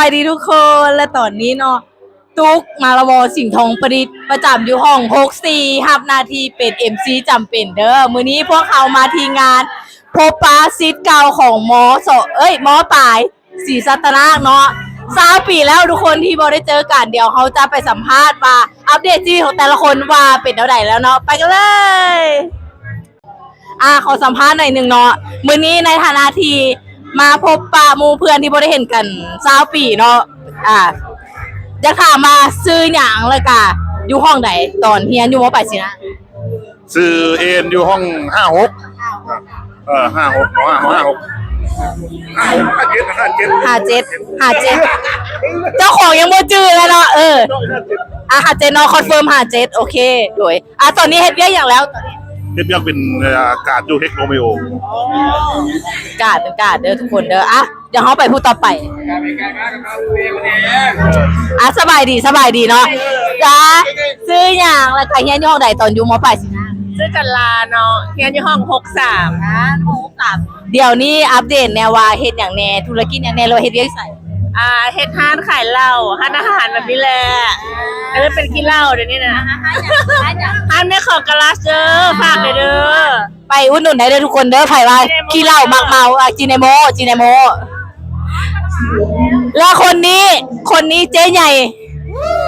ສະບາຍດີທຸກຄົນ ແລະ ຕອນນີ້ເນາະ ຕຸກ ມາລະວໍ ສິງທອງປະດິດ ປະຈຳຢູ່ຫ້ອງຫົກສີ່ ຮັບໜ້າທີ່ເປັນເອັມຊີຈຳເປັນເດີ້. ມື້ນີ້ພວກເຮົາມາທີ່ງານພົບປະສິດເກົ່າຂອງ ມສ ເອີຍ ມ.ປາຍ ສີສັດຕະນາກເນາະ ຊາວປີແລ້ວທຸກຄົນທີ່ບໍ່ໄດ້ເຈີກັນ. ດຽວເຮົາຈະໄປສຳພາດວ່າອັບເດດຊີວິດຂອງແຕ່ລະຄົນວ່າເປັນແນວໃດແລ້ວເນາະ. ໄປກັນເລີຍ. ອ່າ ຂໍສຳພາດໜ້ອຍໜຶ່ງເນາະ ມື້ນີ້ໃນຖານະທີ່ມາພົບປະໝູ່ເພື່ອນທີ່ບໍ່ໄດ້ເຫັນກັນຊາວປີເນາະ ອ່າ ຢາກຖາມວ່າຊື່ຫຍັງ ແລ້ວກະຢູ່ຫ້ອງໃດຕອນຮຽນຢູ່ ມ.ປາຍ ຊີ້ນະ? ຊື່ເອນ ຢູ່ຫ້ອງຫ້າຫົກ ເອີ ຫ້າຫົກເນາະ ຫ້າຫົກ ຫ້າເຈັດ ຫ້າເຈັດ ເຈົ້າຂອງຍັງບໍ່ຈື່ເລີຍເນາະ. ເອີ ຫ້າເຈັດເນາະ ຄອນເຟີມ ຫ້າເຈັດ ໂອເຄ. ໂດຍ ອ່າ ຕອນນີ້ເຮັດວຽກຫຍັງແລ້ວ? ເຮັດວຽກເປັນ ເອີ ກາດຢູ່ເຮັກໂຣເມໂອ. ກາດ ເປັນກາດເດີທຸກຄົນເດີ. ອ່ະ ດຽວເຮົາໄປຜູ້ຕໍ່ໄປ. ອ່ະ ສະບາຍດີ ສະບາຍດີເນາະ. ຈ້າ ຊື່ຫຍັງ ແລ້ວກະຮຽນຢູ່ຫ້ອງໃດຕອນຢູ່ ມ.ປາຍ ຊີ້ນະ? ຊື່ຈັນລາເນາະ ຮຽນຢູ່ຫ້ອງຫົກສາມ. ອ່າ ຫ້ອງຫົກສາມ. ດຽວນີ້ອັບເດດແດ່ວ່າເຮັດຫຍັງແດ່ ທຸລະກິດຫຍັງແດ່ ຫຼືວ່າເຮັດວຽກຢູ່ໃສ? ອ່າ ເຮັດຮ້ານຂາຍເຫຼົ້າ ຮ້ານອາຫານແບບນີ້ແຫຼະ ກໍເລີຍເປັນຂີ້ເຫຼົ້າດຽວນີ້ນະ. ຮ້ານແມ່ຂອງກາລາສເດີ ຝາກແດ່ເດີ. ໄປອຸດໜູນໄດ້ເດີທຸກຄົນເດີ ໃຜວ່າຂີ້ເຫຼົ້າມັກເມົາ ອ່າ ຈີເນໂມ ຈີເນໂມ. ແລ້ວຄົນນີ້ ຄົນນີ້ເຈ້ໃຫຍ່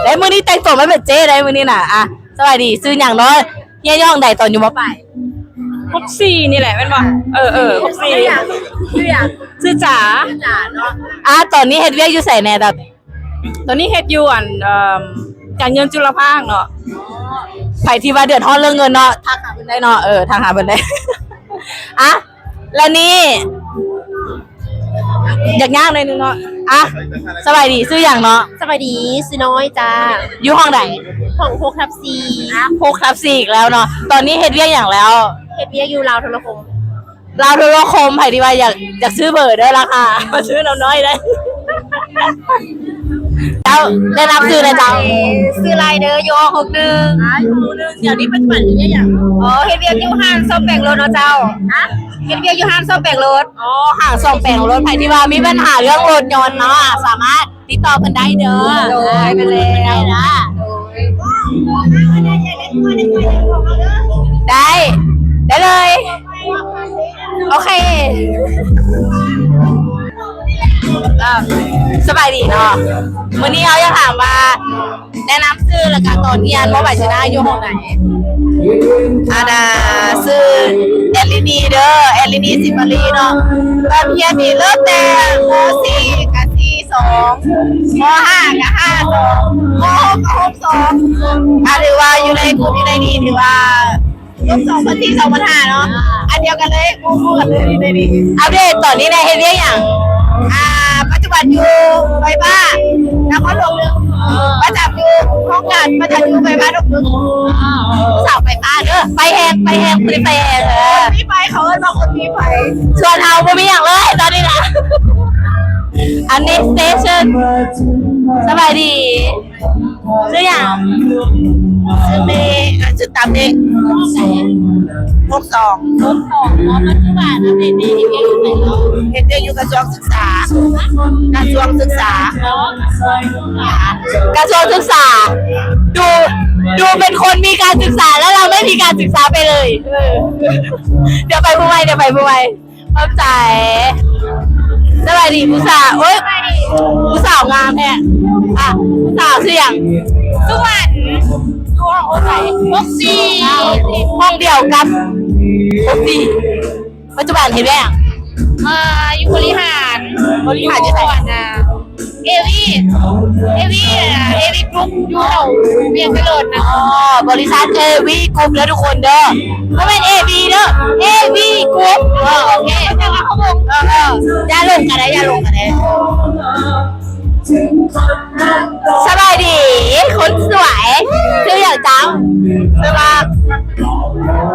ໄດ້ ມື້ນີ້ແຕ່ງຕົວມາເປັນເຈ້ໄດ້ມື້ນີ້ນະ. ອ່ະ ສະບາຍດີ ຊື່ຫຍັງເນາະ? ຮຽນຢູ່ຫ້ອງໃດຕອນຢູ່ ມ.ປາຍ? ຫົກສີ່ນີ້ແຫຼະແມ່ນບໍ່? ເອີໆ ຫົກສີ່. ຊື່ຫຍັງ? ຊື່ຫຍັງ? ຊື່ຈາ ຊື່ຈາເນາະ. ອ່າ ຕອນນີ້ເຮັດວຽກຢູ່ໃສແດ່ຕອນນີ້? ຕອນນີ້ເຮັດຢູ່ອັນ ເອີ່ມ ການເງິນຈຸລະພາກເນາະ. ໃຜທີ່ວ່າເດືອດຮ້ອນເລື່ອງເງິນເນາະ ທັກຫາເພິ່ນໄດ້ເນາະ. ເອີ ທັກຫາເພິ່ນໄດ້. ອ່ະ ແລ້ວນີ້ ຢາກຍາກໜ້ອຍໜຶ່ງເນາະ. ອ່ະ ສະບາຍດີ ຊື່ຫຍັງເນາະ? ສະບາຍດີ ຊື່ນ້ອຍຈ້າ. ຢູ່ຫ້ອງໃດ? ຫ້ອງຫົກທັບສີ່. ຫົກທັບສີ່ອີກແລ້ວເນາະ. ຕອນນີ້ເຮັດວຽກຫຍັງແລ້ວ? ເຮັດວຽກຢູ່ລາວໂທລະຄົມ. ລາວໂທລະຄົມ ໃຜທີ່ວ່າຢາກ ຢາກຊື້ເບີເດີລະຄ່າ ມາຊື້ນຳນ້ອຍໄດ້. ເຈົ້າ ແນະນຳຊື່ແດ່ເຈົ້າ. ຊື່ໄລເດີ ຢູ່ຫ້ອງຫົກໜຶ່ງ. ອ່າ ຢູ່ຫ້ອງໜຶ່ງ. ດຽວນີ້ປັດຈຸບັນເຮັດວຽກຫຍັງ? ອໍ ເຮັດວຽກຢູ່ຮ້ານສ້ອມແປງລົດເນາະເຈົ້າ. ຮະ? ເຮັດວຽກຢູ່ຮ້ານສ້ອມແປງລົດ. ອໍ ຮ້ານສ້ອມແປງລົດ ໃຜທີ່ວ່າມີບັນຫາເລື່ອງລົດຍົນເນາະ ສາມາດຕິດຕໍ່ເພິ່ນໄດ້ເດີ. ໂດຍ ໄດ້ເລີຍ ໄດ້ ໄດ້ເລີຍ. ໂອເຄ ສະບາຍດີເນາະ. ມື້ນີ້ເຮົາຢາກຖາມວ່າ ແນະນຳຊື່ ແລ້ວກະຕອນຮຽນ ມ.ປາຍ ຊີ້ນະ ຢູ່ຫ້ອງໃດ? ອັນນ່າ ຊື່ແອນລີນີເດີ ແອນລີນີ ສິມມາລີເນາະ. ຕອນຮຽນນີ້ເລີ່ມແຕ່ ມ.ສີ່ ກະສີ່ສອງ ມ.ຫ້າ ກະຫ້າສອງ ມ.ຫົກ ກະຫົກສອງ. ອ່າ ຖືວ່າຢູ່ໃນກຸ່ມ ຢູ່ໃນນີ້ ຖືວ່າ ລົບສອງພັນສີ່ ສອງພັນຫ້າເນາະ ອັນດຽວກັນເລີຍ ຄູ່ໆກັນເລີຍ. ອັບເດດຕອນນີ້ແດ່ ເຮັດວຽກຫຍັງ? ອ່າ ປັດຈຸບັນຢູ່ໄຟຟ້ານະຄອນຫຼວງໜຶ່ງ ປະຈຳຢູ່ຫ້ອງການ ປະຈຳຢູ່ໄຟຟ້າດົງບຶງ. ສາວໄຟຟ້າເດີ ໄຟແຮງ ໄຟແຮງ ຜູ້ນີ້ໄຟແຮງ. ເອີ ຄົນມີໄຟ ເຂົາເອີ້ນວ່າຄົນມີໄຟ. ສ່ວນເຮົາບໍ່ມີຫຍັງເລີຍຕອນນີ້ນະ. ອັນນີ້ສະເຕເຊິນ. ສະບາຍດີ. ຊື່ຫຍັງ? ຊື່ເມ ອ່າ ຊື່ຕາເມ ຫົກສອງ ຫົກສອງເນາະ. ປັດຈຸບັນອັບເດດນີ້ເຮັດວຽກຢູ່ໃສເນາະ? ເຮັດວຽກຢູ່ກະຊວງສຶກສາ ກະຊວງສຶກສາເນາະ ກະຊວງສຶກສາ. ກະຊວງສຶກສາ ດູ ດູເປັນຄົນມີການສຶກສາ ແລ້ວເຮົາໄມ່ມີການສຶກສາໄປເລີຍ. ເອີ ດຽວໄປຜູ້ໃໝ່ ດຽວໄປຜູ້ໃໝ່. ຂອບໃຈ. ສະບາຍດີຜູ້ສາວ. ໂອ້ຍ ຜູ້ສາວງາມແທ້. ອ່ະ ຜູ້ສາວຊື່ຫຍັງ? ສຸວັນ. ຢູ່ຫ້ອງໃດ? ຫົກສີ່. ຫ້ອງດຽວກັບຫົກສີ່. ປັດຈຸບັນເຮັດວຽກຫຍັງ? ເອີ ຢູ່ບໍລິຫານ. ບໍລິຫານຢູ່ໃສ? ເອວີ ເອວີ ເອວີກຣຸບ ຢູ່ແຖວວຽງຈະເລີນນະ. ອໍ ບໍລິສັດເອວີກຣຸບເດີທຸກຄົນເດີ ບໍ່ແມ່ນເອວີເດີ ເອວີກຣຸບ. ເອີ ໂອເຄ ເອີ ເອີ ຢ່າຫຼົງກັນເດີ ຢ່າຫຼົງກັນເດີ. ສະບາຍດີຄົນສວຍ ຊື່ຫຍັງເຈົ້າ? ຊື່ວ່າ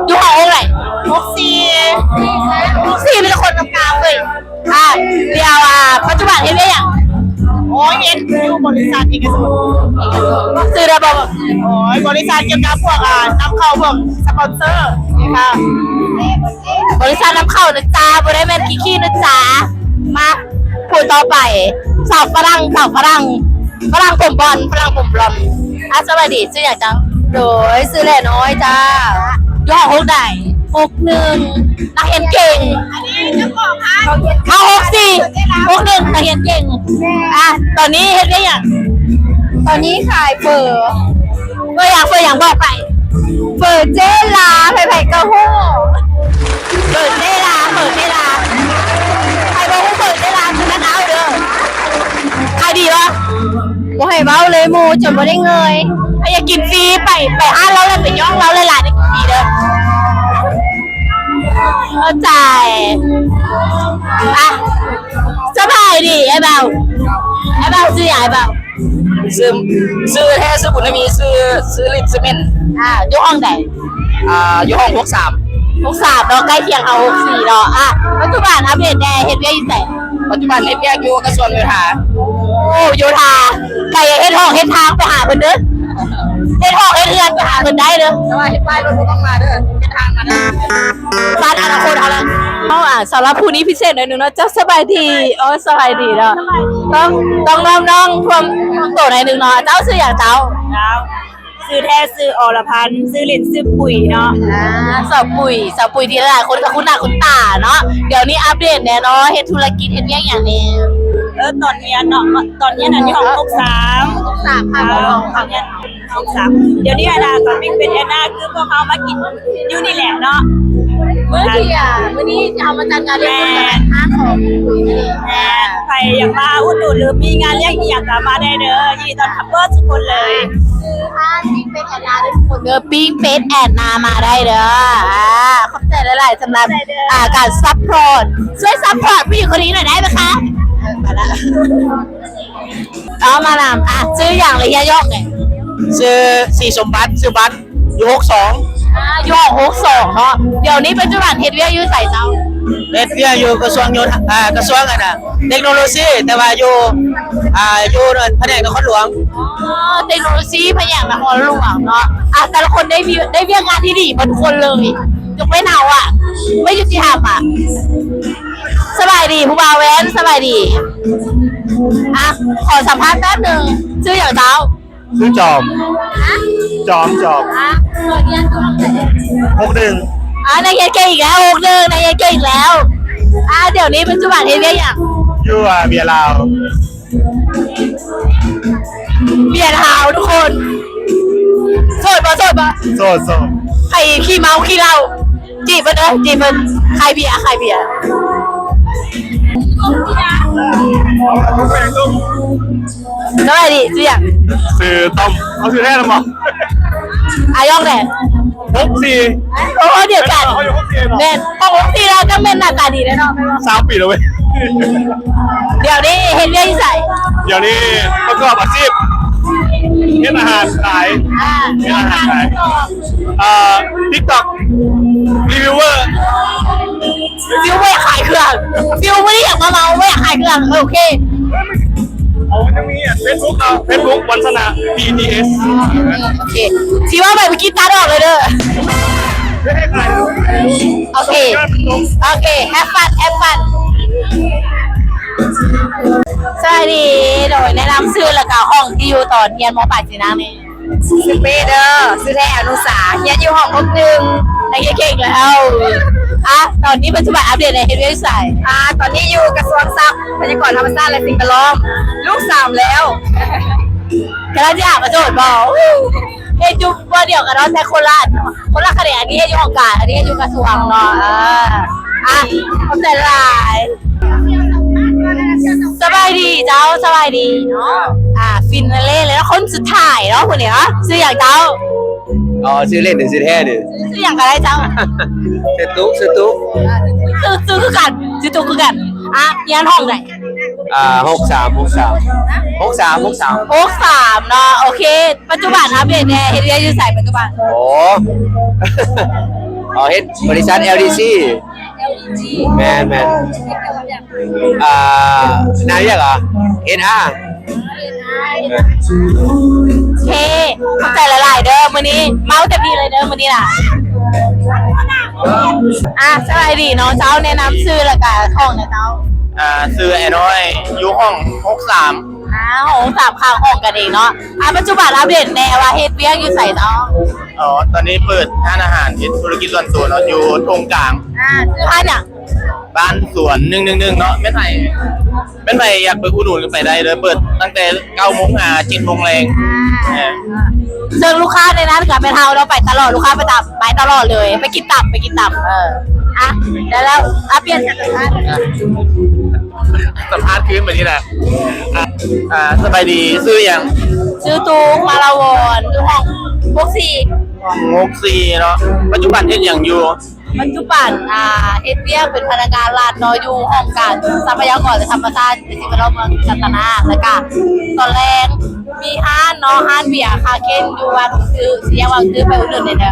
ຢູ່ຫ້ອງໃດ? ຫົກສີ່ ຫົກສີ່ ມີແຕ່ຄົນງາມໆເວີຍ. ອ່າ ດຽວ ອ່າ ປັດຈຸບັນເຮັດວຽກຫຍັງ? ໂອ້ຍ ເຮັດຢູ່ບໍລິສັດເອກະຊົນ. ຊື່ໄດ້ບໍ່? ໂອ້ຍ ບໍລິສັດກ່ຽວກັບພວກ ອ່າ ນຳເຂົ້າພວກສະປອນເຊີນີ້ຄ່ະ. ບໍລິສັດນຳເຂົ້ານະຈ້າ ບໍ່ໄດ້ແມ່ນຂີ້ໆນະຈ້າ. ມາ ຜູ້ຕໍ່ໄປ ສາວຝຣັ່ງ ສາວຝຣັ່ງ ຝຣັ່ງຜົມບອນ ຝຣັ່ງຜົມບລອນ. ອ່າ ສະບາຍດີ ຊື່ຫຍັງເຈົ້າ? ໂດຍ ຊື່ແຫຼນ້ອຍຈ້າ. ຢູ່ຫ້ອງຫົກໃດ? ຫົກໜຶ່ງ ນັກຮຽນເກັ່ງ. ເຮົາຫົກສີ່ ຫົກໜຶ່ງ ນັກຮຽນເກັ່ງ. ອ່າ ຕອນນີ້ເຮັດວຽກຫຍັງ? ຕອນນີ້ຂາຍເຝີ. ເຝີຫຍັງ ເຝີຫຍັງ ບອກໄປ. ເຝີເຈ້ລາ ໃຜໆກໍຮູ້. ເຝີເຈ້ລາ ເຝີເຈ້ລາ ໃຜບໍ່ຮູ້ເຝີເຈ້ລາຄືນັ້ນເອົາເດີ. ຂາຍດີບໍ່? ບໍ່ໃຫ້ເວົ້າເລີຍ ໝູ່ຈົນບໍ່ໄດ້ເງິນ. ໃຜຢາກກິນຟຣີ ໄປ ໄປຮ້ານລາວ ແລ້ວໄປຍ້ອງລາວຫຼາຍໆ ໄດ້ກິນຟຣີເດີ. ເຂົ້າໃຈ. ອ່ະ ສະບາຍດີອ້າຍບ່າວ. ອ້າຍບ່າວຊື່ຫຍັງອ້າຍບ່າວ? ຊື່ ຊື່ແທ້ຊື່ບຸນນະມີ ຊື່ ຊື່ລິດ ຊື່ເມັນ. ອ່າ ຢູ່ຫ້ອງໃດ? ອ່າ ຢູ່ຫ້ອງຫົກສາມ ຫົກສາມເນາະ ໃກ້ຄຽງເຮົາ ຫົກສີ່ເນາະ. ອ່າ ປັດຈຸບັນອັບເດດແດ່ ເຮັດວຽກຢູ່ໃສ? ປັດຈຸບັນເຮັດວຽກຢູ່ກະຊວງໂຍທາ. ໂອ້ ໂຍທາ ໃຜຢາກເຮັດຫ້ອງເຮັດທາງໄປຫາເພິ່ນເດີ ເຮັດຫ້ອງເຮັດເຮືອນໄປຫາເພິ່ນໄດ້ເດີ. ແຕ່ວ່າເຮັດປ້າຍລົດບໍ່ຕ້ອງມາເດີ ເຮັດທາງມາເດີ. ບ້ານອະນາຄົດເຮົາລະ. ເອົາ ອ່າ ສຳລັບຜູ້ນີ້ພິເສດໜ້ອຍໜຶ່ງເນາະ. ເຈົ້າສະບາຍດີ. ໂອ້ ສະບາຍດີເນາະ. ຕ້ອງ ຕ້ອງນອບນ້ອມຖ້ວມໂຕໜ້ອຍໜຶ່ງເນາະ. ເຈົ້າຊື່ຫຍັງເຈົ້າ? ເຈົ້າ ຊື່ແທ້ຊື່ ອລະພັນ ຊື່ຫຼິ້ນຊື່ປຸຍເນາະ. ອ່າ ສາວປຸຍ ສາວປຸຍທີ່ຫຼາຍໆຄົນກໍຄຸ້ນໜ້າຄຸ້ນຕາເນາະ. ດຽວນີ້ອັບເດດແດ່ເນາະ ເຮັດທຸລະກິດເຮັດວຽກຫຍັງແດ່? ເອີ ຕອນຮຽນເນາະ ຕອນຮຽນຫັ້ນຢູ່ຫ້ອງຫົກສາມ ຫົກສາມ ອ່າ ຕອນຮຽນ ສາມ ດຽວນີ້ຫັ້ນນະ ກໍເປັນແອນນາ ຄືພວກເຮົາມາກິນຢູ່ນີ້ແຫຼະເນາະ. ມື້ທີ່ ອ່າ ມື້ນີ້ທີ່ເຮົາມາຈັດງານລ້ຽງບຸນກັນ ຮ້ານຂອງ ແມ່ນ ໃຜຢາກມາອຸດໜູນ ຫຼື ມີງານລ້ຽງອີ່ຫຍັງກໍມາໄດ້ເດີ. ຍິນດີຕ້ອນຮັບເບິດທຸກຄົນເລີຍ. ຊື່ຮ້ານປີ້ງເປັດແອນນາເດີທຸກຄົນເດີ ປີ້ງເປັດແອນນາມາໄດ້ເດີ. ອ່າ ຂອບໃຈຫຼາຍໆ ສຳລັບ ອ່າ ການຊັບພອດ ຊ່ວຍຊັບພອດຜູ້ຍິງຄົນນີ້ໜ້ອຍໄດ້ໄໝຄະ? ເອີ ໄປລະ. ເອົາ ມານຳ ອ່ະ ຊື່ຫຍັງ ແລະ ຮຽນຢູ່ຫ້ອງໃດ? ຊື່ ສີສົມບັດ ຊື່ບັດ ຢູ່ຫົກສອງ. ອ່າ ຢູ່ຫ້ອງຫົກສອງເນາະ. ດຽວນີ້ປັດຈຸບັນເຮັດວຽກຢູ່ໃສເຈົ້າ? ເຮັດວຽກຢູ່ກະຊວງໂຍທາ ອ່າ ກະຊວງອັນນ່າ ເຕັກໂນໂລຊີ ແຕ່ວ່າຢູ່ ອ່າ ຢູ່ພະແນກນະຄອນຫຼວງ. ອໍ ເຕັກໂນໂລຊີ ພະແນກນະຄອນຫຼວງເນາະ. ອ່າ ແຕ່ລະຄົນໄດ້ວຽກ ໄດ້ວຽກງານທີ່ດີເບິດທຸກຄົນເລີຍ ຍົກເວັ້ນເຮົາອະ ບໍ່ຍຸຕິທຳອະ. ສະບາຍດີຜູ້ບ່າວແວ່ນ ສະບາຍດີ. ອ່ະ ຂໍສຳພາດແປັບໜຶ່ງ ຊື່ຫຍັງເຈົ້າ? ຊື່ຈອມ. ຮະ? ຈອມ ຈອມ. ຮະ? ຮຽນຢູ່ຫ້ອງໃດ? ຫົກໜຶ່ງ. ອ່າ ນັກຮຽນເກັ່ງອີກແລ້ວ ຫົກໜຶ່ງ ນັກຮຽນເກັ່ງອີກແລ້ວ. ອ່າ ດຽວນີ້ປັດຈຸບັນເຮັດວຽກຫຍັງ? ຢູ່ ອ່າ ເບຍລາວ. ເບຍລາວທຸກຄົນ. ໂສດບໍ່? ໂສດບໍ່? ໂສດ ໂສດ. ໃຜຂີ້ເມົາຂີ້ເຫຼົ້າ? ຈີບເພິ່ນເດີ ຈີບເພິ່ນ. ຂາຍເບຍ ຂາຍເບຍ. ສະບາຍດີ ຊື່ຫຍັງ? ຊື່ຕ້ອມ. ເອົາຊື່ແທ້ນຳບໍ່? ອາຍຸເທົ່າໃດ? ຫົກສີ່. ໂອ້ ດຽວກັນ. ເຮົາຢູ່ຫົກສີ່ເນາະ. ແມ່ນ ຂອງຫົກສີ່ລາວຕ້ອງແມ່ນໜ້າຕາດີແນ່ນອນ ແມ່ນບໍ່? ຊາວປີແລ້ວເວີຍ. ດຽວນີ້ເຮັດວຽກຢູ່ໃສ? ດຽວນີ້ປະກອບອາຊີບເຮັດອາຫານຂາຍ. ອ່າ ເຮັດອາຫານຂາຍ. ເອີ ຕິກຕັອກຣີວິວເວີ. ຟິວບໍ່ຢາກຂາຍເຄື່ອງ ຟິວບໍ່ໄດ້ຢາກມາເມົາ ບໍ່ຢາກຂາຍເຄື່ອງ. ໂອເຄ. ເອົາ ມັນຈະມີເຟສບຸກເນາະ ເຟສບຸກວັນຊະນະ ພີ ທີ ເອສ. ໂອເຄ ຊິເວົ້າໄປເມື່ອກີ້ຕັດອອກເລີຍເດີ. ໂອເຄ ໂອເຄ ແຮັບຟັນ ແຮັບຟັນ. ສະບາຍດີ ໂດຍ ແນະນຳຊື່ ແລ້ວກະຫ້ອງທີ່ຢູ່ຕອນຮຽນ ມໍປາຍ ສີນາງແດ່. ຊື່ເປ້ເດີ ຊື່ແທ້ອະນຸສາ ຮຽນຢູ່ຫ້ອງຫົກໜຶ່ງ ນັກຮຽນເກັ່ງແລ້ວ. ອ່ະ ຕອນນີ້ປັດຈຸບັນອັບເດດແດ່ ເຮັດວຽກຢູ່ໃສ? ອ່າ ຕອນນີ້ຢູ່ກະຊວງຊັບພະຍາກອນທຳມະຊາດ ແລະ ສິ່ງແວດລ້ອມ ລູກສາມແລ້ວ. ກຳລັງຊິຫາປະໂຫຍດບໍ່? ເຮັດຢູ່ບ່ອນດຽວກັນເນາະ ແຕ່ຄົນລະ ຄົນລະຂະແໜງ. ອັນນີ້ເຮັດຢູ່ຫ້ອງການ ອັນນີ້ເຮັດຢູ່ກະຊວງເນາະ. ເອີ ອ່ະ ຂອບໃຈຫຼາຍ. ສະບາຍດີເຈົ້າ ສະບາຍດີເນາະ. ອ່າ ຟິນນາເລແລ້ວ ຄົນສຸດທ້າຍເນາະ ຜູ້ນີ້ເນາະ. ຊື່ຫຍັງເຈົ້າ? ອໍ ຊື່ຫຼິ້ນ ຊື່ແທ້ເດີ. ຊື່ຫຍັງກໍໄດ້ເຈົ້າ. ຊື່ຕຸກ ຊື່ຕຸກ. ຊື່ ຊື່ຄືກັນ ຊື່ຕຸກຄືກັນ. ອ່າ ຮຽນຫ້ອງໃດ? ອ່າ ຫົກສາມ ຫົກສາມ ຫົກສາມ ຫົກສາມ ຫົກສາມເນາະ. ໂອເຄ ປັດຈຸບັນອັບເດດແດ່ ເຮັດວຽກຢູ່ໃສປັດຈຸບັນ? ໂອ້ ອໍ ເຮັດບໍລິສັດ ແອລດີຊີ. ແອລດີຈີ ແມ່ນໆ. ອ່າ ນາວຫຍັງຫວາ? ເອັນອາ. ເຄ ຂອບໃຈຫຼາຍໆເດີ ມື້ນີ້ເມົາເຕັມທີ່ເລີຍເດີມື້ນີ້ນະ. ອ່າ ສະບາຍດີເນາະ ເຈົ້າແນະນຳຊື່ແລ້ວກະຫ້ອງແດ່ເຈົ້າ. ອ່າ ຊື່ອ້າຍນ້ອຍ ຢູ່ຫ້ອງຫົກສາມ. ອ່າ ຫ້ອງຫົກສາມ ຂ້າງຫ້ອງກັນເອງເນາະ. ອ່າ ປັດຈຸບັນອັບເດດແດ່ວ່າເຮັດວຽກຢູ່ໃສເຈົ້າ? ອໍ ຕອນນີ້ເປີດຮ້ານອາຫານ ເຮັດທຸລະກິດສ່ວນຕົວເນາະ ຢູ່ທົ່ງກາງ. ອ່າ ຊື່ຮ້ານຫຍັງ? ບ້ານສວນໜຶ່ງໜຶ່ງໜຶ່ງເນາະ. ແມ່ນໃຜ ແມ່ນໃຜຢາກໄປອຸດໜູນກໍໄປໄດ້ເດີ ເປີດຕັ້ງແຕ່ເກົ້າໂມງຫາເຈັດໂມງແລງ. ອ່າ ເຊິ່ງລູກຄ້າໃນນັ້ນກໍແມ່ນເຮົາເນາະ ໄປຕະຫຼອດ ລູກຄ້າປະຈຳ ໄປຕະຫຼອດເລີຍ ໄປກິນຕຳ ໄປກິນຕຳ. ເອີ ອ່ະ ແລ້ວ ແລ້ວ ອ່ະ ປ່ຽນກັນສຳພາດ ສຳພາດຄືນບາດນີ້ນະ. ອ່າ ສະບາຍດີ ຊື່ຫຍັງ? ຊື່ຕູກ ມາລາວອນ ຢູ່ຫ້ອງຫົກສີ່. ຫ້ອງຫົກສີ່ເນາະ. ປັດຈຸບັນເຮັດຫຍັງຢູ່? ປັດຈຸບັນ ອ່າ ເຮັດວຽກເປັນພະນັກງານລັດເນາະ ຢູ່ຫ້ອງການຊັບພະຍາກອນ ແລະ ທຳມະຊາດ ແລະ ສິ່ງແວດລ້ອມເມືອງລັດຕະນາ ແລ້ວກະຕອນແລງມີຮ້ານເນາະ ຮ້ານເບຍຄາເຄັນ ຢູ່ວັງຈື່ ສີ່ແຍກວັງຈື່ ໄປອຸດໜູນແດ່ເດີ.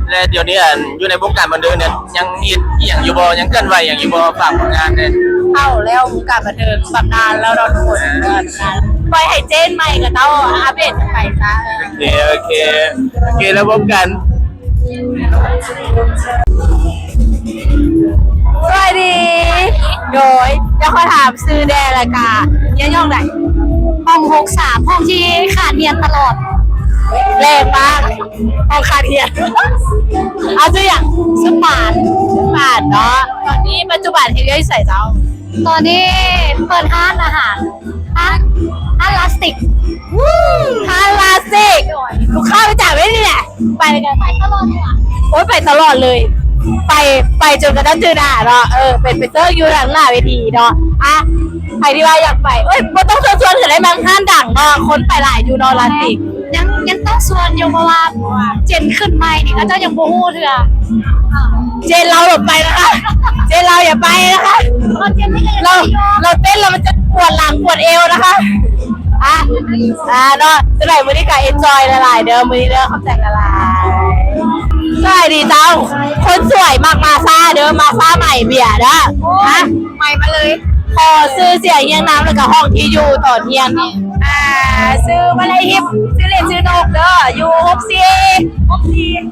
ແລະ ດຽວນີ້ ອັນ ຢູ່ໃນວົງການບັນເທີງນີ້ ຍັງເຮັດອີ່ຫຍັງຢູ່ບໍ່? ຍັງເຄື່ອນໄຫວຫຍັງຢູ່ບໍ່? ຝາກຜົນງານແດ່. ເຂົ້າແລ້ວ ວົງການບັນເທີງ ບຳນານແລ້ວເນາະທຸກຄົນ. ເອີ ບຳນານ ປ່ອຍໃຫ້ເຈນໃໝ່ກະເຈົ້າ ອັບເດດກັນໄປຊະ. ໂອເຄ ໂອເຄ ໂອເຄ ແລ້ວພົບກັນ. ສະບາຍດີ ໂດຍ ຢາກຂໍຖາມຊື່ແດ່ ແລ້ວກະຮຽນຢູ່ຫ້ອງໃດ? ຫ້ອງຫົກສາມ ຫ້ອງທີ່ຂາດຮຽນຕະຫຼອດ. ແລງມາກ ຫ້ອງຂາດຮຽນ. ເອົາ ຊື່ຫຍັງ? ຊື່ປານ. ປານເນາະ. ຕອນນີ້ປັດຈຸບັນເຮັດວຽກຢູ່ໃສເຈົ້າ? ຕອນນີ້ເປີດຮ້ານອາຫານ ຮ້ານ ຮ້ານລາສຕິກ ຮ້ານລາສຕິກ. ລູກຄ້າໄປຈາກເວທີແຫຼະ ໄປແລ້ວກະໄປຕະຫຼອດນີ້ຫວາ? ໂອ້ຍ ໄປຕະຫຼອດເລີຍ ໄປ ໄປຈົນກະທັ້ງຈື່ໜ້າເນາະ. ເອີ ໄປ ໄປເຊີງຢູ່ທາງໜ້າເວທີເນາະ. ອ່ະ ໃຜທີ່ວ່າຢາກໄປ ເອີຍ ບໍ່ຕ້ອງເຊີນຊວນກະໄດ້ ມັນຮ້ານດັງເນາະ ຄົນໄປຫຼາຍຢູ່ເນາະ ລາສຕິກ. ຍັງ ຍັງຕ້ອງຊວນຢູ່ ເພາະວ່າເຈນຂຶ້ນໃໝ່ນີ້ ເຂົາເຈົ້າຍັງບໍ່ຮູ້ເທື່ອ. ເຈນລາວຢ່າໄປນະຄະ ເຈນລາວຢ່າໄປນະຄະ. ລາວ ລາວເຕັ້ນແລ້ວມັນຈະປວດຫຼັງປວດເອວນະຄະ. ອ່ະ ອ່າ ເນາະ ຈັ່ງໃດມື້ນີ້ກະເອັນຈອຍຫຼາຍໆເດີ ມື້ນີ້ເດີ ຂອບໃຈຫຼາຍໆ. ສະບາຍດີເຈົ້າ ຄົນສວຍມັກມາຊ້າເດີ ມາຊ້າໃໝ່ເບຍເດີ. ຮະ ໃໝ່ມາເລີຍ. ຂໍຊື່ສຽງຮຽງນາມ ແລ້ວກະຫ້ອງທີ່ຢູ່ຕອນຮຽນນີ້. ອ່າ ຊື່ມາໄລທິບ ຊື່ຫຼິ້ນຊື່ນົກເດີ ຢູ່ຫົກສີ່.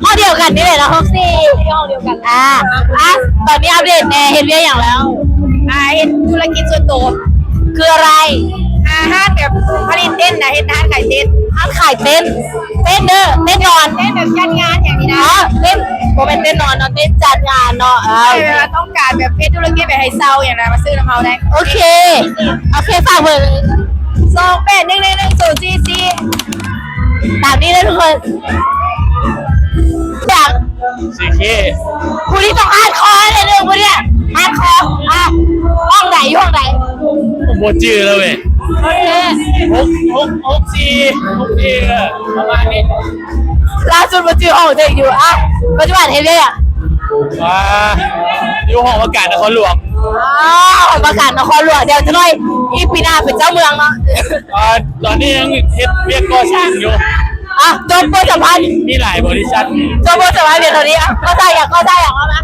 ຫ້ອງດຽວກັນນີ້ແຫຼະເນາະ ຫົກສີ່ ຫ້ອງດຽວກັນ. ອ່າ ອ່ະ ຕອນນີ້ອັບເດດແດ່ ເຮັດວຽກຫຍັງແລ້ວ? ອ່າ ເຮັດທຸລະກິດສ່ວນໂຕ. ຄືອະໄລ? ອ່າ ຮ້ານແບບຜະລິດເຕັນນະ ເຮັດຮ້ານຂາຍເຕັນ. ຮ້ານຂາຍເຕັນ ເຕັນເດີ ເຕັນນອນ ເຕັນແບບຈັດງານຫຍັງນີ້ນະ. ອໍ ເຕັນ ບໍ່ແມ່ນເຕັນນອນເນາະ ເຕັນຈັດງານເນາະ. ເອີ ເອີ ຖ້າຕ້ອງການແບບເຮັດທຸລະກິດແບບໃຫ້ເຊົ່າຫຍັງນະ ມາຊື້ນຳເຮົາໄດ້. ໂອເຄ ໂອເຄ ຝາກເບີ. ສອງແປດໜຶ່ງໜຶ່ງໜຶ່ງສູນສີ່ສີ່ ຕາມນີ້ເດີທຸກຄົນ. ຢາກ ຊີເຄ ຜູ້ນີ້ຕ້ອງຮາດຄໍແນ່ເດີ ຜູ້ນີ້ຮາດຄໍ. ອ່ະ ຫ້ອງໃດ ຢູ່ຫ້ອງໃດ? ບໍ່ຈື່ແລ້ວເວີຍ. ໂອເຄ ຫົກ ຫົກ ຫົກສີ່ ຫົກສີ່ ເອີ ປະມານນີ້. ລ່າສຸດບໍ່ຈື່ຫ້ອງຕົວເອງຢູ່. ອ່ະ ປັດຈຸບັນເຮັດວຽກຫຍັງ? ອ່າ ຢູ່ຫໍວ່າການນະຄອນຫຼວງ. ອໍ ຫໍວ່າການນະຄອນຫຼວງ ດຽວຈັກໜ້ອຍ ອີກປີໜ້າເປັນເຈົ້າເມືອງເນາະ. ອ່າ ຕອນນີ້ຍັງເຮັດວຽກກໍ່ສ້າງຢູ່. ອ່ະ ຈົບບົດສຳພາດ ມີຫຼາຍບໍລິສັດ ຈົບບົດສຳພາດພຽງເທົ່ານີ້. ອ່ະ ກໍ່ສ້າງຫຍັງ? ກໍ່ສ້າງຫຍັງ? ເວົ້າມາ.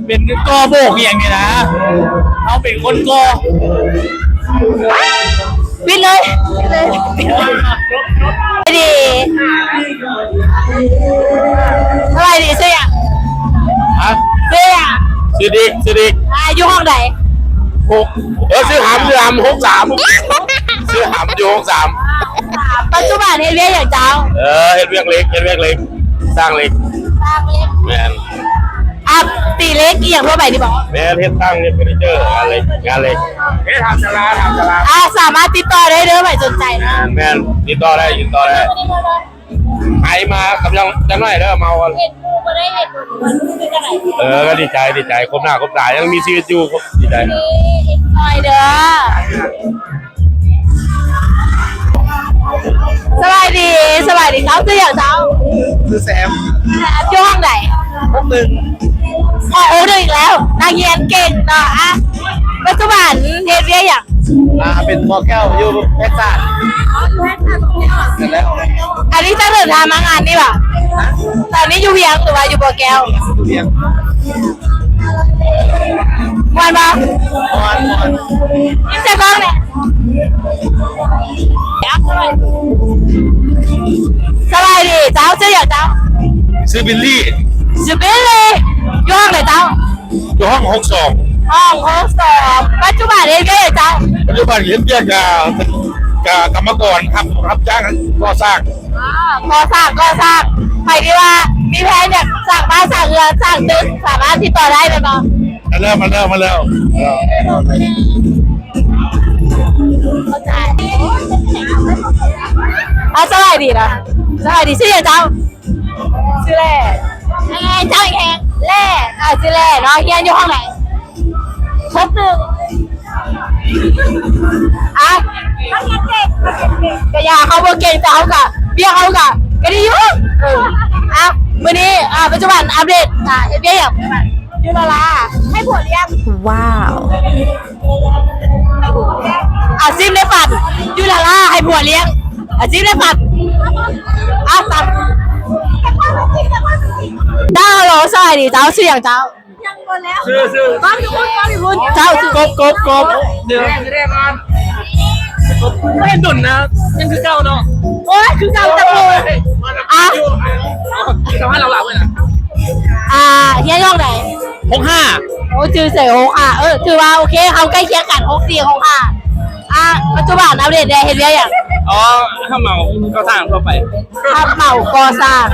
ເປັນກໍ່ໂບກອີ່ຫຍັງນີ້ນະ ເຮົາເປັນຄົນກໍ່. ປິດເລີຍ ປິດເລີຍ. ສະບາຍດີ ສະບາຍດີ ຊື່ຫຍັງ? ຮະ? ຊື່ຫຍັງ? ຊື່ດິກ ຊື່ດິກ. ອ່າ ຢູ່ຫ້ອງໃດ? ຫົກ ເອີ ຊື່ຫຳ ຊື່ຫຳ ຫົກສາມ ຊື່ຫຳ ຢູ່ຫົກສາມ. ປັດຈຸບັນເຮັດວຽກຫຍັງເຈົ້າ? ເອີ ເຮັດວຽກເຫຼັກ ເຮັດວຽກເຫຼັກ ສ້າງເຫຼັກ ສ້າງເຫຼັກ. ແມ່ນ. ອ່າ ຕີເຫຼັກອີ່ຫຍັງທົ່ວໄປນີ້ບໍ? ແມ່ນ ເຮັດຕັ່ງ ເຮັດເຟີນີເຈີ ງານເຫຼັກ ງານເຫຼັກ. ເຮັດທຳສາລາ ທຳສາລາ. ອ່າ ສາມາດຕິດຕໍ່ໄດ້ເດີ ໃຜສົນໃຈ. ແມ່ນ ແມ່ນ ຕິດຕໍ່ໄດ້ ຕິດຕໍ່ໄດ້. ໃຜມາກັບຍັງຈັກໜ້ອຍເດີ ເມົາ. ເຮັດຜູ້ບໍ່ໄດ້ເຮັດ ຄືຈັ່ງໃດ? ເອີ ກະດີໃຈ ດີໃຈ ຄົບໜ້າຄົບຕາ ຍັງມີຊີວິດຢູ່ ດີໃຈ. ເອັນຈອຍເດີ. ສະບາຍດີ ສະບາຍດີເຈົ້າ ຊື່ຫຍັງເຈົ້າ? ຊື່ແຊມ. ແຊມ ຢູ່ຫ້ອງໃດ? ຫົກໜຶ່ງ. ຮອດຫົກໜຶ່ງອີກແລ້ວ ນັກຮຽນເກັ່ງເນາະ. ອ່ະ ປັດຈຸບັນເຮັດວຽກຫຍັງ? ອ່າ ເປັນໝໍແກ້ວຢູ່ແພດສາດ. ອໍ ຢູ່ແພດສາດ. ນັ້ນແຫຼະ. ອັນນີ້ເຈົ້າເດີນທາງມາງານນີ້ຫວາ? ຮະ? ຕອນນີ້ຢູ່ວຽງ ຫຼືວ່າຢູ່ບໍ່ແກ້ວ? ຢູ່ວຽງ. ມ່ວນບໍ່? ມ່ວນ ມ່ວນ. ຍິ້ມໃສ່ກ້ອງແດ່. ສະບາຍດີເຈົ້າ ຊື່ຫຍັງເຈົ້າ? ຊື່ບິລລີ. ຊື່ບິລລີ ຢູ່ຫ້ອງໃດເຈົ້າ? ຢູ່ຫ້ອງຫົກສອງ. ຫ້ອງຫົກສອງ ປັດຈຸບັນເຮັດວຽກຫຍັງເຈົ້າ? ປັດຈຸບັນເຮັດວຽກ ກະ ກະກຳມະກອນ ຮັບ ຮັບຈ້າງກໍ່ສ້າງ. ອໍ ກໍ່ສ້າງ ກໍ່ສ້າງ ໃຜທີ່ວ່າມີແຜນຢາກສ້າງບ້ານ ສ້າງເຮືອນ ສ້າງຕຶກ ສາມາດຕິດຕໍ່ໄດ້ແມ່ນບໍ່? ມາແລ້ວ ມາແລ້ວ ມາແລ້ວ. ເຂົ້າໃຈ. ອ່າ ສະບາຍດີນະ ສະບາຍດີ. ຊື່ຫຍັງເຈົ້າ? ຊື່ແຫຼ. ເຈົ້າອີກແຮງ ແຫຼ. ອ່າ ຊື່ແຫຼເນາະ. ຮຽນຢູ່ຫ້ອງໃດ? ຫົກໜຶ່ງ. ອ່ະ ກະຢ່າ ເຮົາບໍ່ເກັ່ງ ແຕ່ເຮົາກະ ວຽກເຮົາກະ ກະດີຢູ່. ເອີ ອ່ະ ມື້ນີ້ ອ່າ ປັດຈຸບັນອັບເດດ ອ່າ ເຮັດວຽກຫຍັງ? ຢູ່ລາລາ ໃຫ້ຜົວລ້ຽງ. ວ້າວ. ອາຊີບໃນຝັນ ຢູ່ລາລາ ໃຫ້ຜົວລ້ຽງ. ອາຊີບໃນຝັນ. ອ່ະ ຕາມ. ເຈົ້າ ຮັລໂຫຼ ສະບາຍດີເຈົ້າ. ຊື່ຫຍັງເຈົ້າ? ຍັງບໍ່ແລ້ວ. ຊື່ ຊື່ ກ້ອງຢູ່ພຸ້ນ ກ້ອງຢູ່ພຸ້ນ. ເຈົ້າ ຊື່ ກົບ ກົບ ກົບ. ດຽວ ເຫັນດົນນະ ຍັງຄືເກົ່າເນາະ. ໂອ້ຍ ຄືເກົ່າຕະໂກນ. ອ່ະ ສຳພາດເຮົາເວົ້າເລີຍນະ. ອ່າ ຮຽນຫ້ອງໃດ? ຫົກຫ້າ. ໂອ້ ຈື່ໃສ່ຫົກຫ້າ. ເອີ ຖືວ່າໂອເຄ ເຮົາໃກ້ຄຽງກັນ ຫົກສີ່ ຫົກຫ້າ. ອ່າ ປັດຈຸບັນອັບເດດແດ່ ເຮັດວຽກຫຍັງ? ອໍ ຮັບເໝົາກໍ່ສ້າງທົ່ວໄປ. ຮັບເໝົາກໍ່ສ້າງ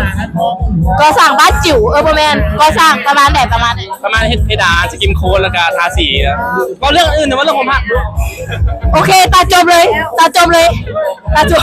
ກໍ່ສ້າງບ້ານຈິ້ວ. ເອີ ບໍ່ແມ່ນ ກໍ່ສ້າງປະມານໃດ ປະມານໃດ? ປະມານເຮັດເພດານ ສະກິມໂຄດ ແລ້ວກະທາສີ. ເວົ້າເລື່ອງອື່ນ ແຕ່ວ່າເລື່ອງຄວາມຮັກ. ໂອເຄ ຕັດຈົບເລີຍ ຕັດຈົບເລີຍ ຕັດຈົບ.